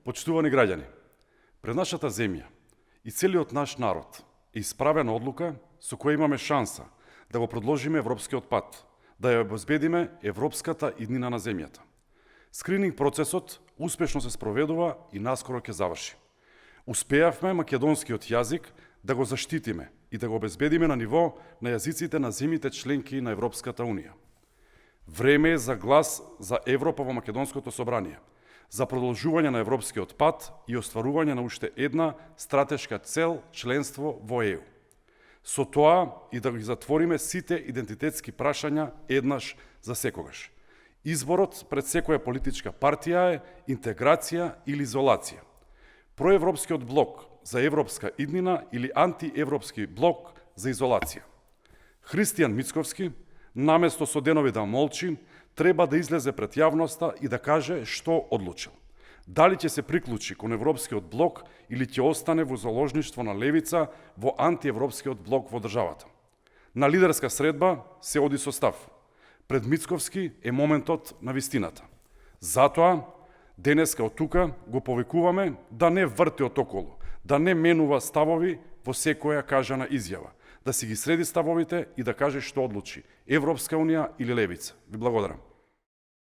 Почитувани граѓани, пред нашата земја и целиот наш народ е исправена одлука со која имаме шанса да го продолжиме европскиот пат, да ја обезбедиме европската иднина на земјата. Скрининг процесот успешно се спроведува и наскоро ќе заврши. Успеавме македонскиот јазик да го заштитиме и да го обезбедиме на ниво на јазиците на земјите членки на Европската Унија. Време е за глас за Европа во Македонското собрание, за продолжување на европскиот пат и остварување на уште една стратешка цел членство во ЕУ. Со тоа и да ги затвориме сите идентитетски прашања еднаш за секогаш. Изборот пред секоја политичка партија е интеграција или изолација. Проевропскиот блок за европска иднина или антиевропски блок за изолација. Христијан Мицковски, наместо со денови да молчи, треба да излезе пред јавноста и да каже што одлучил. Дали ќе се приклучи кон европскиот блок или ќе остане во заложништво на левица во антиевропскиот блок во државата. На лидерска средба се оди со став. Пред Мицковски е моментот на вистината. Затоа, денеска од тука го повикуваме да не врти од околу, да не менува ставови во секоја кажана изјава, да си ги среди ставовите и да каже што одлучи Европска Унија или левица. Ви благодарам.